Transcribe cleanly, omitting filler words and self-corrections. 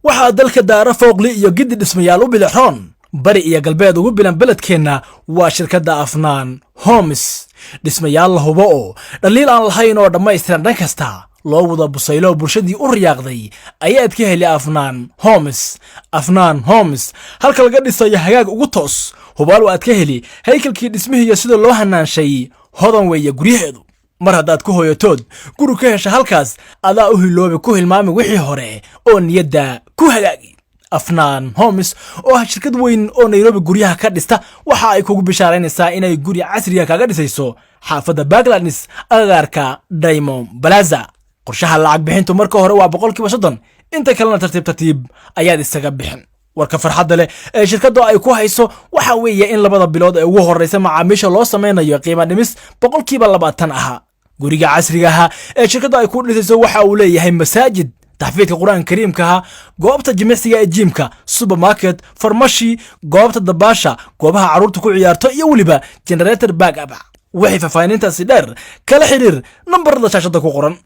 Waxaa dalka daara fooqli iyo gidi dhismayaal u bilixroon, bari iyo galbeed ugu bilan beledkeenna, waa shirkadda Afnaan Homes. Dhismayaal la hubo oo dhaliil aan lahayn oo dhammaystiran, dhan kasta loo wada busaylo, bulshadii u riyaaqday ayaad ka heli Afnaan Homes. Afnaan Homes halka laga dhisayo hagaag ugu toos, hubaal waad ka heli. Haykalkii dhismihiiyo sida loo hanaanshay, hodan weeye guryaheedu. Mar haddaad ku hoyatood guri ka hesha halkaas, adaa u hiloobi, ku hilmaami wixii hore oo niyadda ku hagaagi. Afnaan Homes oo ah shirkad weyn oo Nairobi guryaha ka dhista, waxa ay kugu bishaaraynaysaa inay guri casriga kaga dhisayso xaafadda Parklands, agagaarka Diamond Plaza. Qorshaha lacag bixintu marka hore waa 30%, inta kalena tartiib tartiib ayaad isaga bixin. Warka farxadda leh ee shirkaddu ay ku hayso waxa weeye in 2da bilood ee ugu horreysa macaamiisha loo samaynayo qiimo dhimis 20% ahaa. Guriga casriga ahaa ee shirkaddu ay ku dhisayso waxa uu leeyahay masaajid, taxfiidka Qur-aanka Kariimkaha, goobta jimicsiga ee gym-ka, supermarket, farmashi, goobta dabaasha, goobaha carruurta ku ciyaarto iyo weliba generator backup. Waxay faahfaahinintaasi dheer, kala xiriir nambarada shaashadda ku qoran.